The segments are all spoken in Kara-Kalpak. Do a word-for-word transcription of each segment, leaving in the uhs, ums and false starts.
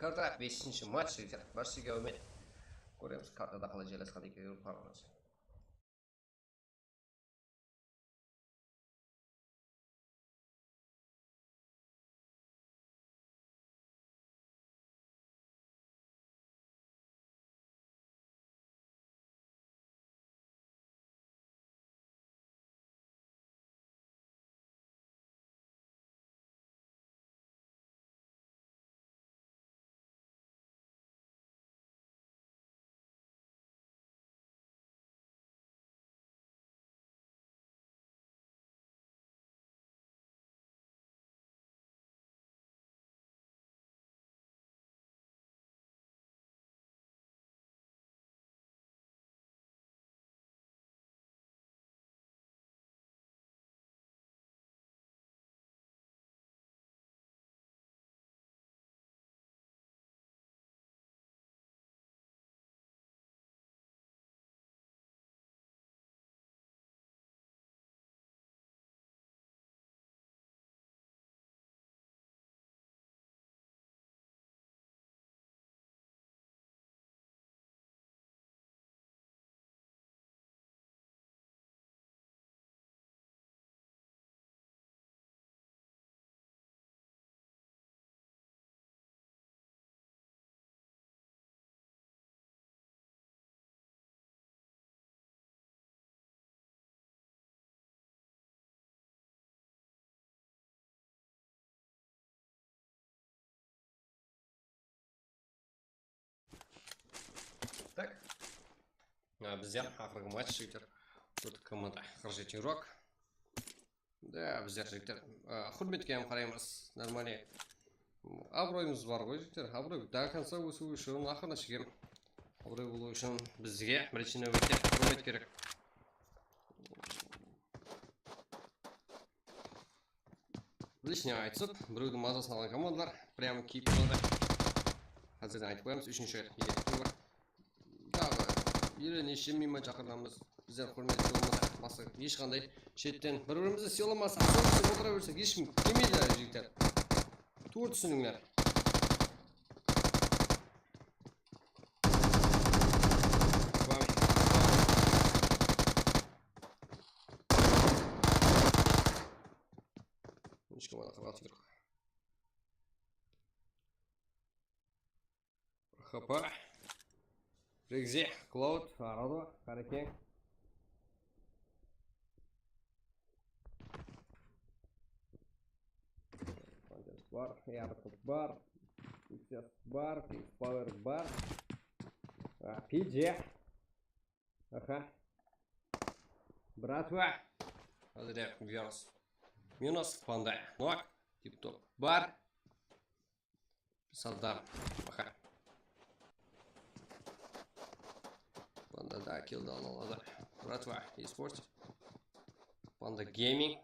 Kartada besinshi match, jigitler. Barshege áwmet. Kóremiz, kartada qalay jaylasqan ekenin, parvonası. Tak. Bizler aqırǵı match, jigitler. Tórt komanda, qırq jeti игрок. Da, bizler, jigitler, húrmetke hám qaraymız. Нормально. Abıroyımız bar ǵoy, jigitler. Abıroy до конца ósiwi ushın, aqırına shekem abıroy bolıwı ushın bizge birinshi náwbette húrmet kerek. Лишний aytısıp, birewdiń mazasın alǵan komandalar прямо kiyip qaladı. Házirden aytıp qoyamız, úshinshi ret, eger tuwrı. Daǵı ele neshe miyman shaqırǵanbız. Bizler húrmet qılmasa, basqa hesh qanday shetten bir-birimizdi sıylamasaq, sıylasıp otıra bersek, hesh kim kelmeydi, jigitler. Tuwrı túsinińler. H P. Regzi, Cloud, Arado, Qarekeń. Bar, Yarqıp bar, Xyas bar, Power bar. A, P J. Aha. Bratva. Házir virus. Minus, Panda, Nok, Tip-Top bar. Saddam. Aha. Panda da killdi ala aladı. Bratva eSport. Panda Gaming.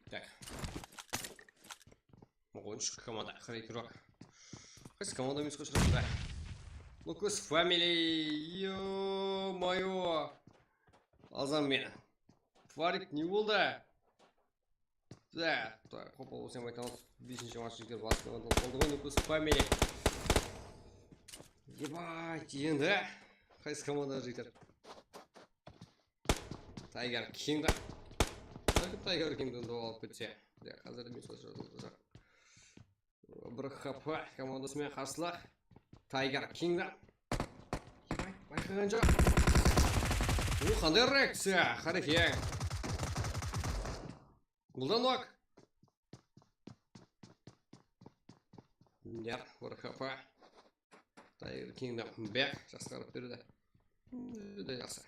Так. Ого, úsh komanda, qırq eki игрок. Qaysı komanda minusqa ushıraptı? Lucas Family, ё-моё. Azan meni. Farik, ne boldı? Da, qopa bolsam aytamız. Besinshi match jigitler basqı komanda boldı ǵoy, Lucas Family. Ебать, endi. Qaysı komanda jigitler? Tiger Kingdom. Tiger Kingdom da alıp ketse. Ya, házir minus jazılacaq. Bir H P komandası menen qarsılıq. Tiger Kingdom. Bay-, bayqaǵan joq. Bu qanday reakciya, Qaraqiyang? Bul da nok. Ya, bir H P. Tiger Kingdom back jasqarıp berdi. Júdá jaqsı.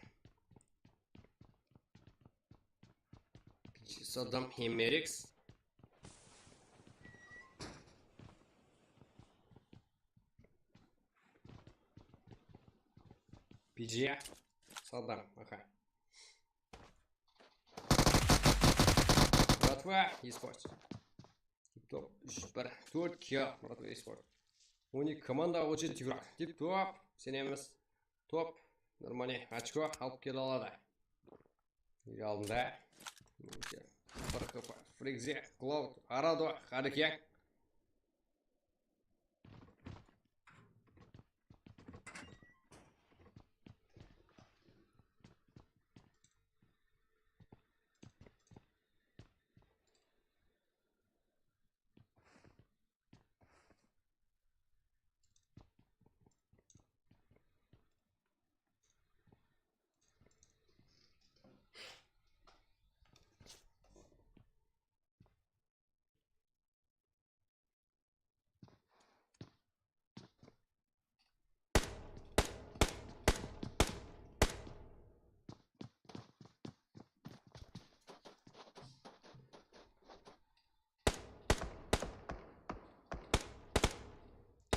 Saddam Hemerix. P G. Saddam, aha. Bratva, eSport. Tip-top, úsh bir, tórt kill, bratva, eSport. On eki komanda, on jeti igrók. Tip-top, isenemiz. Top, normalnıy ochko alıp kele aladı. Aldında. Bir H P, Frigze, Cloud, Arado, Qaraqiyang.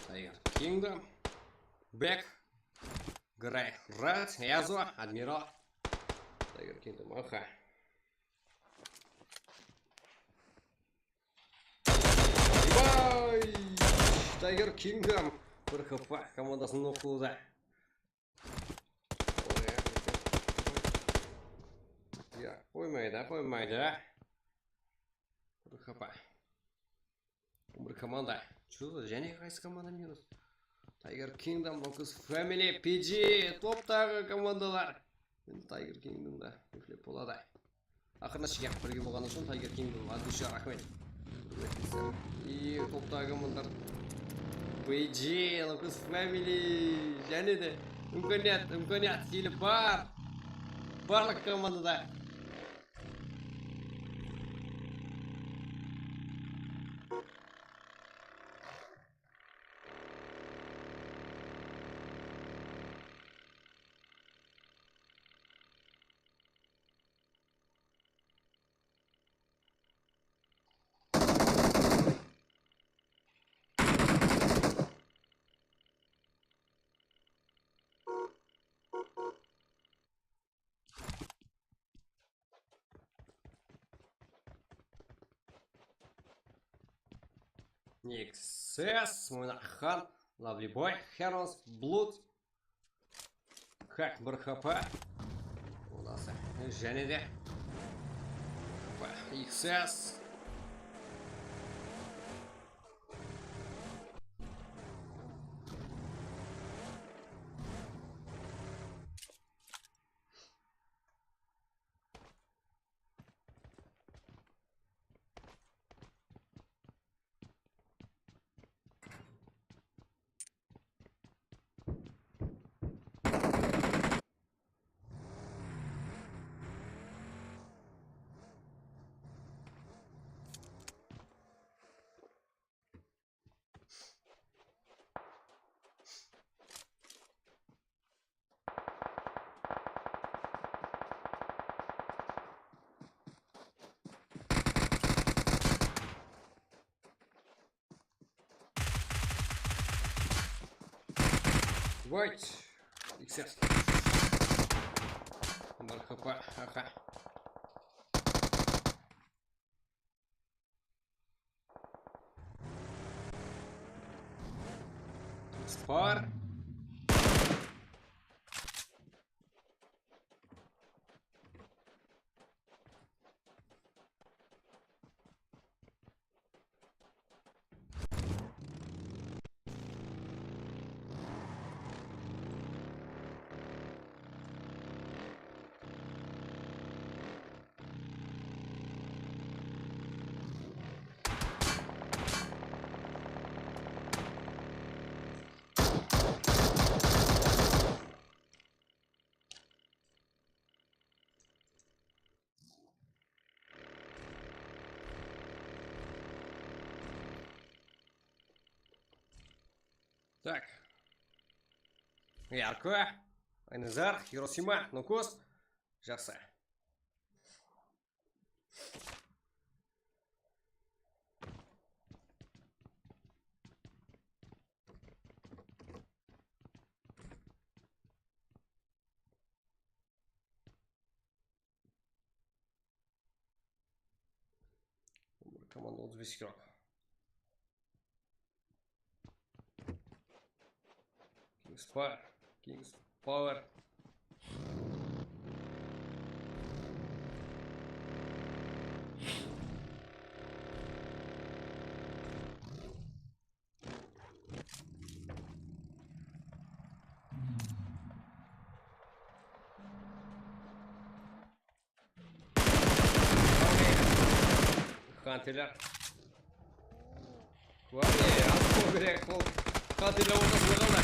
Tiger Kingdom. Back. Grey Red. Yazo. Admiral. Tiger Kingdom. Aha. Vay! Tiger Kingdom. Bir H P komandasınıń oqıwı da. Ya, qoymaydı, qoymaydı. Bir H P. Bir komanda. Что за, jáne qaysı komanda minus? Tiger Kingdom, Locust Family, P G, toptaǵı komandalar. Endi Tiger Kingdom da úflep boladı. Aqırına shıǵıp birge bolǵanı ushın Tiger Kingdom, Advisha, raxmet. Húrmetli dostlar. I toptaǵı komandalar. P G, Locust Family, jáne de imkaniyat, imkaniyat, hili bar. Barlıq komandada. X S, Moynaxan, Lovely Boy, Heroes, Blood. Hak, bir H P. Odası. Jáne de. X S. White. X S. Bir H P, aha. Spar. Tak. Yarko, Aynazar, Hirosima, Nukos. Jaqsı. Komanda otız bes kilo. Kings Power. Kings Power. Hanteler. Vay, atma kerek bul. Hanteler ortasında qaldı.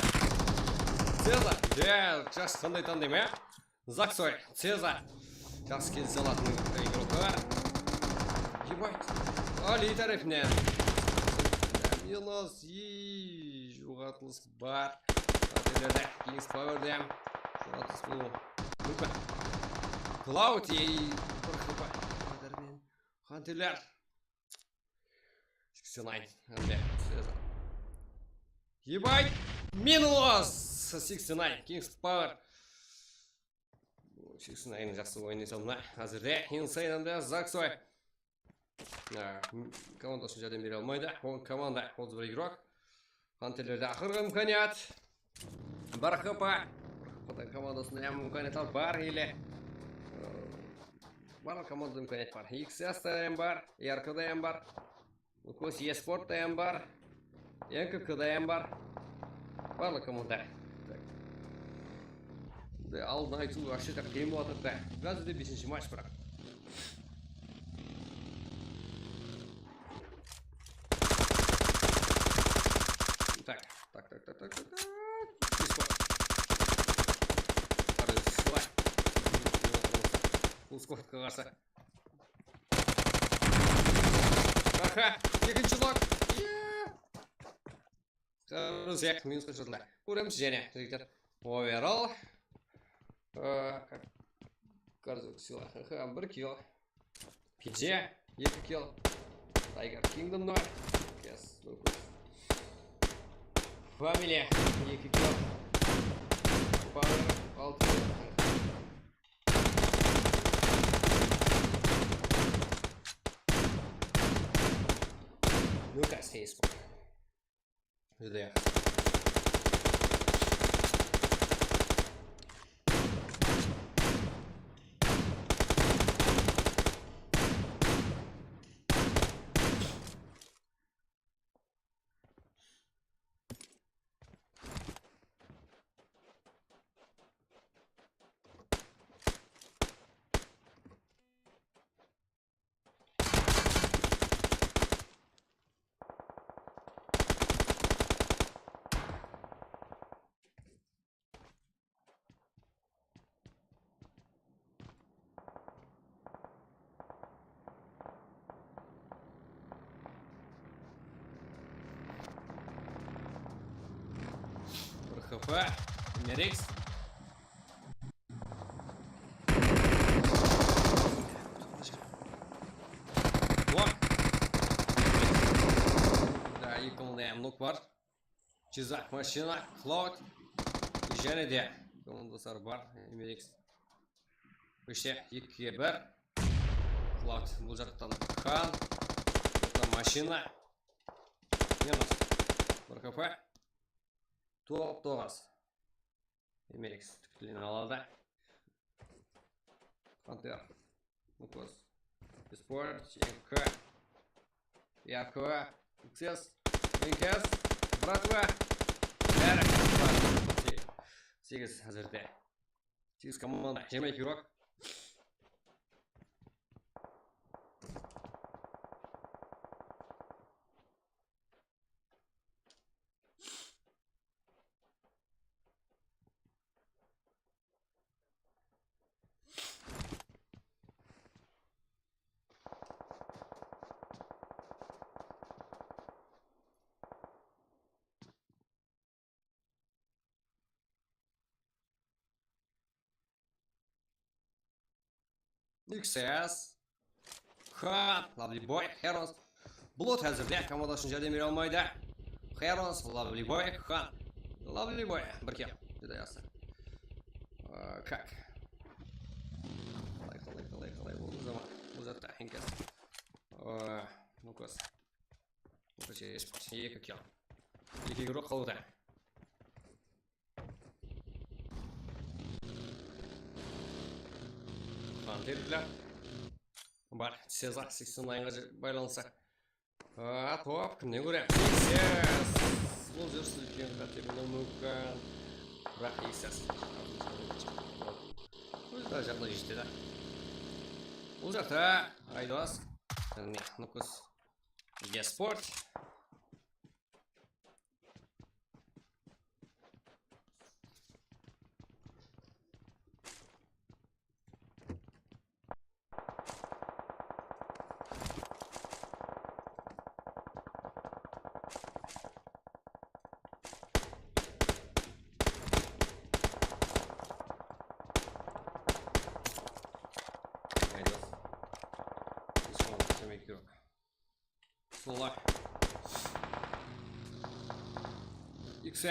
Cezar. Ya, jaqsı, qanday tanıdım, ya? Zaksoy, Cezar. Jaqsı kelise alatın igroklar. Ебать. Ali tárepinen. Minus, ey, joǵaltılıs bar. Hantelerdi Kings Powerdi. Joǵaltılıs bolıwı múmkin. Cloud, ey, bir H P. Hanteler. Sixty-nine, hám de Cezar. Ебать! Minus! Sixty-nine, Kings Power. Sixty-nine jaqsı oyın esaplana. Házirde Insane hám de Zaksoy. Ya, komandasına járdem bere almaydı. Ol komanda otız bir igrok. Hanterlerde aqırǵı imkaniyat. Bir H P. Bir H P-dan komandasında hám imkaniyatlar bar ele. Barlıq komandada imkaniyat bar. X S-da hám bar, R K-da hám bar. Nukos Esportta hám bar. N K K-da hám bar. Barlıq komanda. Tak. Bunday aldın aytıw вообще так qıyın bolıp atır da. Házirde besinshi match, biraq. Tak, tak, tak. Tez qo. Qarasay. Bul skvadqa qarsı. Aha, ekinshi lok. Iya. Qarasay, minusqa shıqtı. Kóremiz jáne, jigitler. Overall. Aa, Karzuk Sila. Aha, bir kill. P J, eki kill. Tiger Kingdom nol. Yes, Lucas. Familia, eki kill. Power, altı kill. Lucas, Facebook. Júdá jaqsı. Bir H P. Merix. Bor. Da, eki mıń da nok bar. Cezar, mashina, Cloud. Jáne de komandaslar bar. Merix. Ishte ekige bir. Cloud bul jaqtan Khan. Mashina. Minus. Bir H P. Top toǵız. Emelix tiklenin aladı. Hunter. Nukos. Sport. N K. Yarko. X S. N K S. Bratva. Bári. Segiz házirde. Segiz komanda. Jigirma eki igrok. X S. Xan, Lovely Boy, Heroes. Blood házirde komanda ushın járdem bere almaydı. Heroes, Lovely Boy, Xan. Lovely Boy, bir kill. Júdá jaqsı. Aa, kak. Qalay, qalay, qalay, qalay boldı zaman? Bul jaqta Henkas. Aa, Nukas. Nukas, eki kill. Eki igrok qalıwda. Qanterler. Bar, Sezar seksen onǵa baylanısa. A, top, kimnen kóremiz? Sezar. Bul jersi úlken qáte bolıwı múmkin. Biraq Sezar. Ózi de jaǵday jetedi. Bul jaqta Aydos. Mine, Nukus. Esport. Aydos. Hish kim istemek yoq. Solay. X S.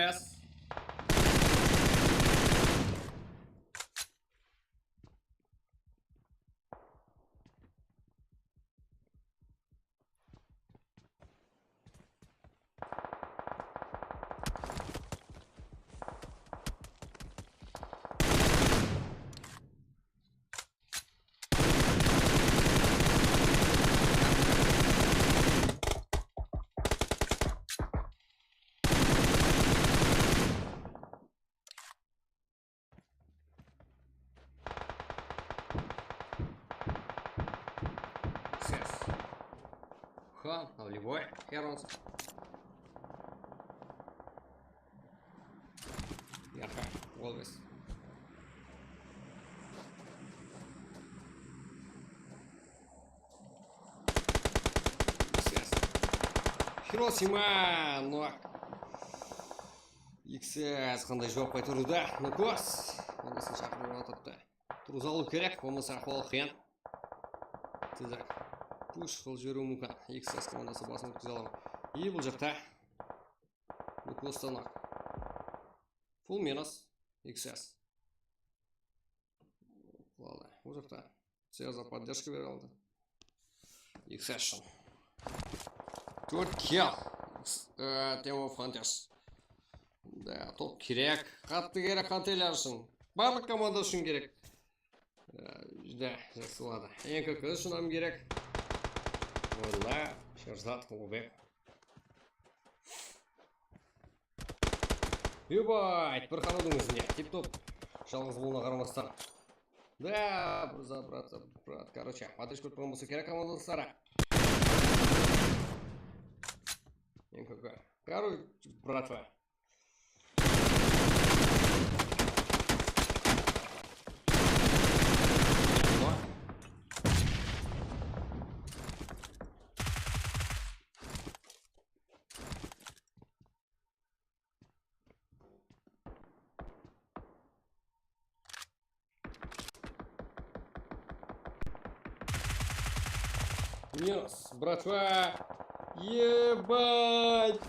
Ses. Хан, Lovely Boy, Heroes. Яркий, always. Ses. Hiroshima, Noak. X S qanday juwap qaytarıwda? Nukos. Onısın shaqırıp atırıptı. Turǵızalıw kerek, bolmasa ahwal qıyın. Tezirek push qılıp jiberiw múmkin. X S komandası basın ótkize ala ma? E, bul jaqta Nukostan-aq. Full minus X S. Ладно, bul jaqta Sezar podderjka bere aldı. X S ushın. Tórt kill. X-, e, Team of Hunters. Da, top kerek. Qattı kerek, qáteler ushın. Barlıq komanda ushın kerek. E, júdá jaqsı boladı. N K K ushın hám kerek. Onda Sherzad Ulubek. Yobayt, bir qarıwdıń ózinde. Tip-top. Jalǵız bolıwına qaramastan. Da, brat, brat, brat. Короче, поддержка kórip turǵan bolsa kerek komandasları. N K K. Короче, братва. Минус, братва. Ебать.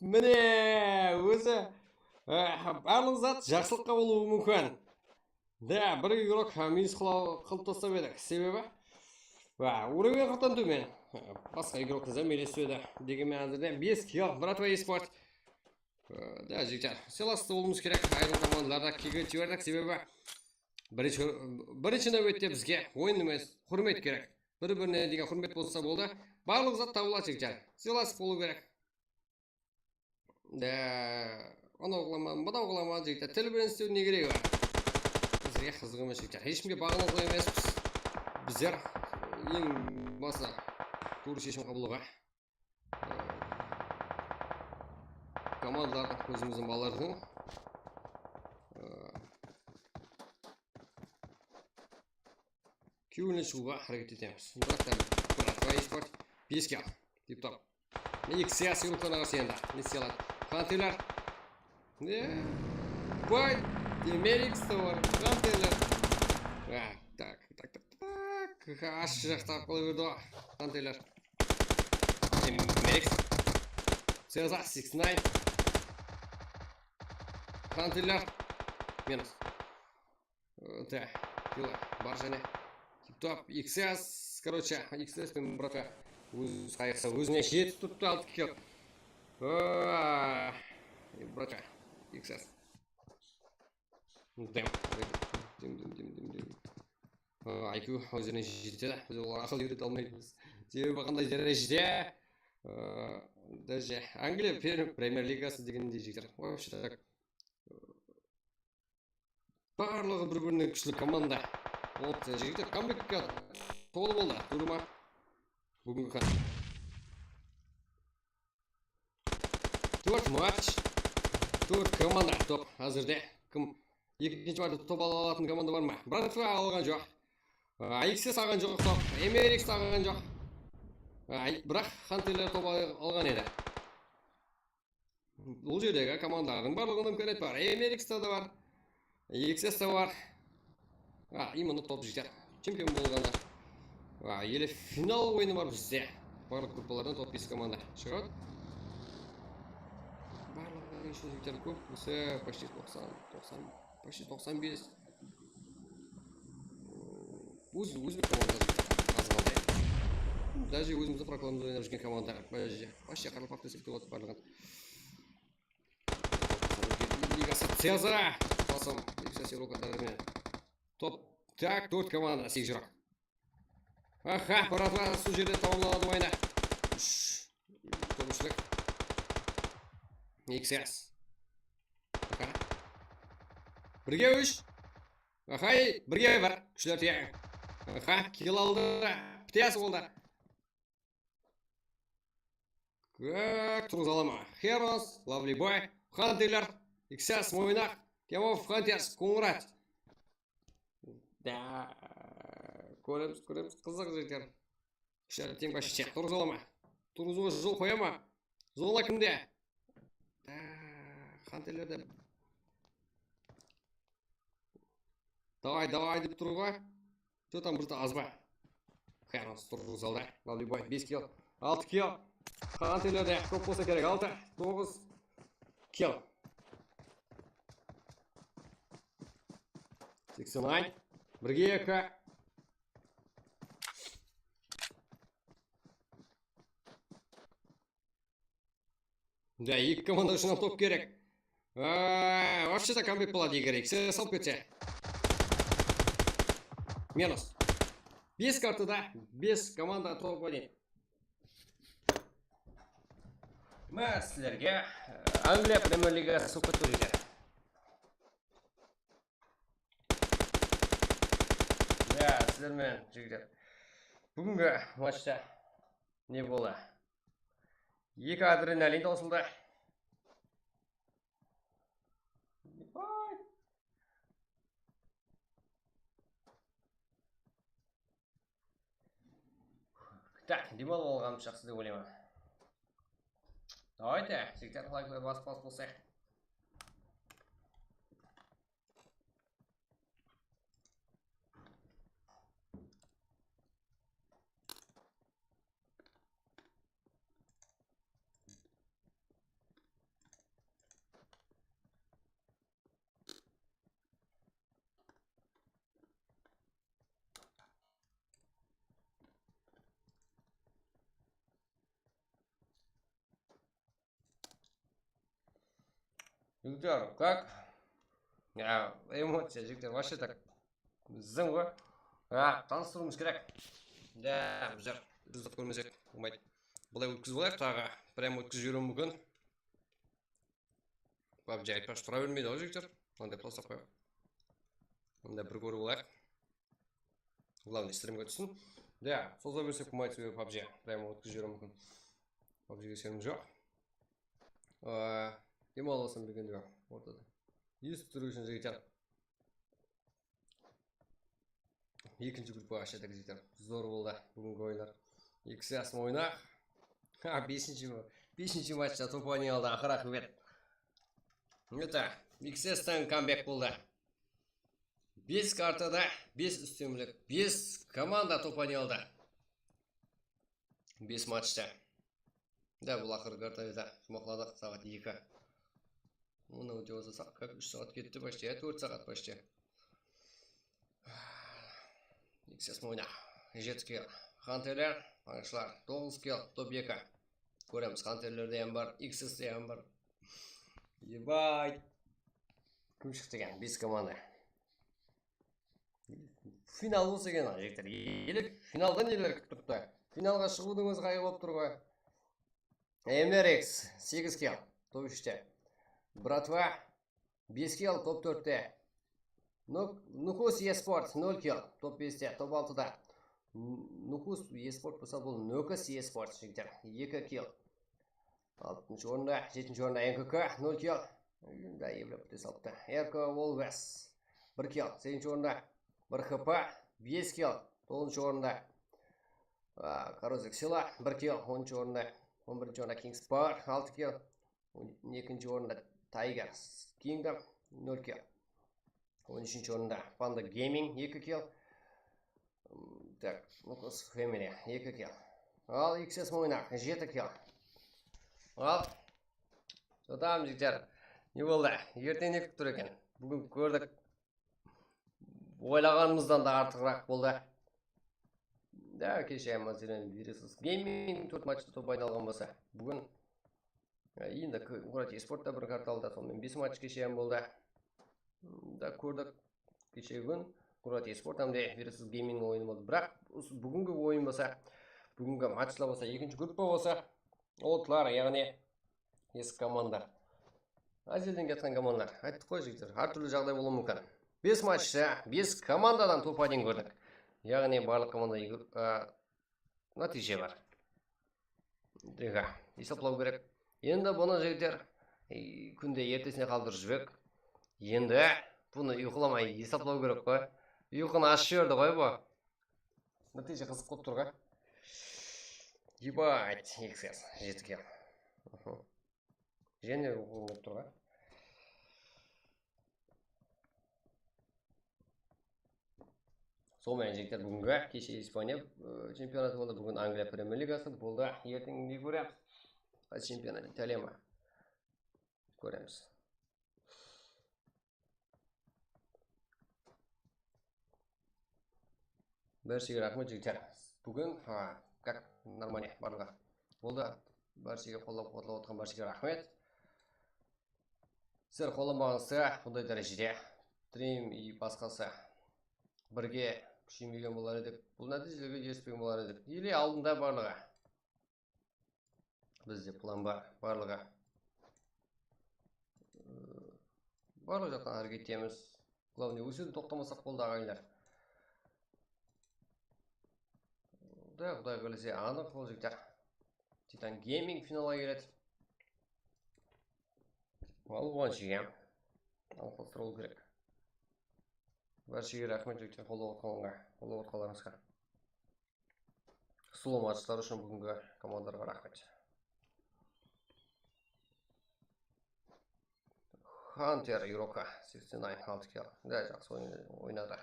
Mine, ózi, e, barlıq zat jaqsılıqqa bolıwı múmkin. Da, bir igrok, ha, minus qıla-, qılıp taslap edi. Sebebi, va, уровень qırqtan tómen. Basqa igrok da minus edi. Degenmen, házirde bes kill, bratva, esport. E, da, jigitler, sıylasıqlı bolıwımız kerek. Ayırım komandalarda kiyge jiberdik, sebebi birinshi, birinshi náwbette bizge oyın emes, húrmet kerek. Bir-birine degen húrmet bolsa boldı. Barlıq zat tabıladı, jigitler. Sıylasıq bolıw kerek. Da, anaw qılaman, mınaw qılaman, jigitler. Til bilen istew ne keregi bar? Bizge qızıq emes, jigitler. Hesh kimge baǵınıqlı emespiz. Bizler eń bası tuwrı sheshim qabıllawǵa. Komandalardıń, ózimizdiń balalardıń. Kewlinen shıǵıwǵa háreket etemiz. Bratva, bratva, esport. Bes kill. Tip-top. Mine, X S yurıqtan aǵası endi. Ne isley aladı? Qanteler. Ne? Bay, demek, X S bar. Qanteler. A, tak, tak, tak. K K ash jaqtap qala berdi ǵo. Qanteler. Emex. Cezar sixty nine. Qanteler. Minus. Te, kilo, bar jáne. Tip-top, X S, короче, X S penen, bratva. Óz qayıqsa ózine jetip turıptı altı kill. Aa, bratva, X S. Dim, dim, dim, dim, dim, dim. Aa, I Q ózlerine jetedi, biz olarǵa aqıl úyrete almaymız. Sebebi qanday dárejede, aa, даже Angliya pre-, Premyer Ligası degendey jigitler. Вообще так. Barlıǵı bir-birinen kúshli komanda. Opciya jigitler, kambekke tolı boldı. Durma. Búgingi kon-, tórt match, tórt komanda top házirde. Kim ekinshi marta top ala alatın komanda bar ma? Bratva alǵan joq. A, X S alǵan joq top. M R X alǵan joq. A, biraq Xanterler top al-, alǵan edi. Bul jerdegi komandalardıń barlıǵında imkaniyat bar. M R X-ta da bar. X S-ta bar. A, именно top jigitler. Chempion bolǵanda. A, ele final oyını bar bizde. Barlıq gruppalardan top bes komanda shıǵadı. Barlıǵı ishinde jigitler kóp. Bizde почти toqsan, toqsan, почти toqsan bes. Óz-, ózbek komandası azǵantay. Даже ózimizdiń proklubımızda oynap júrgen komanda. Вообще, вообще qaraqalpaq desek te boladı barlıǵın. Ligası Cezara. Basım. Ligası Evropa dármen. Top. Tak, tórt komanda, segiz jıraq. Aha, bratva, sol jerde tamamlanadı oyını. Úsh. Top úshlik. X S. Aha. Birge úsh. Ahay, birge bir. Kúshler teń. Aha, kill aldı. Piteyası boldı. Kak, turǵıza ala ma? Heroes, Lovely Boy, Xanterler, X S, Moynaq, Kemov, Xanters, Qońırat. Da, kóremiz, kóremiz, qızıq jigitler. Kúshler teń, вообще, turǵıza ala ma? Turǵızıwǵa jol qoya ma? Zona kimde? Da, Xanterlerde. Davay, davay dep tur ǵoy. Что там, birta az ba? Heroes turǵıza aldı. Lovely Boy, bes kill. Altı kill. Xanterlerde kóp bolsa kerek. Altı, toǵız kill. Seksen ay. Birge eki. Da, eki komanda ushın top kerek. Aa, вообще-то comeback boladı, eger X S alıp ketse. Minus. Bes kartada bes komanda top oynaydı. Mine sizlerge, e, Angliya Premyer Ligası uqıp turıptı. Ya, sizler menen, jigitler. Búgingi matchta ne boldı? Eki adrenalin tawsıldı. Tak, dem alıp alǵanımız jaqsı dep oylayman. Давайте, jigitler, layklar basıp, basıp bolsaq. Jigitler, как? Ya, эмоция, jigitler, вообще так. Zıń ǵoy. Ha, tanıstırıwımız kerek. Ya, bizler, biz de kórmesek bolmaydı. Bılay ótkizip alayıq taǵı. Прям ótkizip jiberiwim múmkin. PUBG aytpaqshı tura bermeydi ǵoy, jigitler. Mınday plastaq qoyaq. Mında bir kórip alayıq. Главный, strimge tússin. Ya, soza bersek bolmaydı, sebebi PUBG. Прям ótkizip jiberiwim múmkin. PUBGge isenimim joq. Aa, dem alasam degen joq ortada. Esitip turıw ushın, jigitler. Ekinshi gruppaǵa shıqtıq, jigitler. Zor boldı búgingi oyınlar. Eki sıyasın oynaq. Ha, besinshi, besinshi matchta top oynay aldı, aqır aqıbet. Это, X S-ten comeback boldı. Bes kartada bes ústemlik, bes komanda topa aylandı. Bes matchta. Da, bul aqırǵı kartaydı da juwmaqladıq saat eki. Onı óte bolsa, kak, úsh saat ketti почти, ya, tórt saat почти. X S moyna. Jeti kill. Hanterler, aqshılar, toǵız kill, top eki. Kóremiz, Hanterlerde hám bar, X S te hám bar. Ebay. Kim shıqtı eken? Bes komanda. Final bolsa eken, jigitler. Ele finalda neler kútip turıptı? Finalǵa shıǵıwdıń ózi qayǵı bolıp tur ǵoy. M R X, segiz kill, top úshte. Bratva, bes kill, top tórtte. Nuk-, Nukus Esport, nol kill, top beste, top altıda. N-, Nukus Esport bolsa, bul Nukus Esport, jigitler, eki kill. Altınshı orında, jetinshi orında N K K, nol kill. Da, Evropa salıptı. R K Wolves, bir kill, segizinshi orında. Bir H P, bes kill, toǵızınshı orında. A, Korozek Sela, bir kill, onınshı orında. On birinshi orında Kings Power, altı kill. On ekinshi orında Tiger Kingdom, nol kill. On úshinshi orında Panda Gaming, eki kill. Tak, Lucas Family, eki kill. Al, X S Moynaq, jeti kill. Al. Sotam, jigitler. Ne boldı? Erteń ne kútip tur eken? Búgin kórdik. Oylaǵanımızdan da artıǵıraq boldı. Da, keshe, máselen, Virusus Gaming tórt matchta top aynalǵan bolsa, búgin, e, endi K-, Kurat Esport ta bir kart aldı, sonıń menen bes match keshe hám boldı. Da, kórdik, keshegi kún Kurat Esport hám de Virusus Gaming oyını boldı. Biraq usı búgingi oyın bolsa, búgingi matchlar bolsa, ekinshi gruppa bolsa, otlar, yaǵnıy eski komanda. Ázelden kiyatqan komandalar. Ayttıq ǵoy, jigitler, hár túrli jaǵday bolıwı múmkin. Bes matchta bes komandadan top aylanıp kórdik. Yaǵnıy barlıq komanda eki, a, nátiyje bar. Dega, esaplaw kerek. Endi bunı, jigitler, e, kúnde ertesine qaldırıp jiberek. Endi bunı uyqılamay esaplaw kerek ǵoy. Uyqını ashıp jiberdi ǵoy bu. Nátiyje qızıq bolıp tur ǵoy. Ебать, X S, jeti kill. Jáne uqırım bolıp tur ǵoy. Sol menen, jigitler, búgingi keshe Ispaniya, ı, chempionatı boldı, búgin Angliya Premyer Ligası boldı. Erteń ne kóremiz? Qaysı chempionat? Italiya ma? Kóremiz. Bárshege raxmet, jigitler. Búgin, ha, как нормально, barlıǵı boldı. Bárshege qollap-quwatlap otırǵan bárshege raxmet. Sizler qollamaǵanıńızda bunday dárejede Dream и basqası birge kúsheymegen bolar edik. Bul nátiyjelerge erispegen bolar edik. Ele aldında barlıǵı. Bizde plan bar, barlıǵı. Barlıq jaqtan háreket etemiz. Главное, ósiwdi toqtamasaq boldı, aǵayinler. Da, Quday qálese, anıq, ol jigitler. Titan Gaming finalǵa keledi. Al, oǵan shegem. Al, qostırıw kerek. Bárshege raxmet, jigitler, qollap otqanlarǵa, qollap otqanlarıńızǵa. Sulıw matchlar ushın búgingi komandalarǵa raxmet. Hunter Yuroka, seksen nine, altı kill. Da, jaqsı oyn-, oynadı.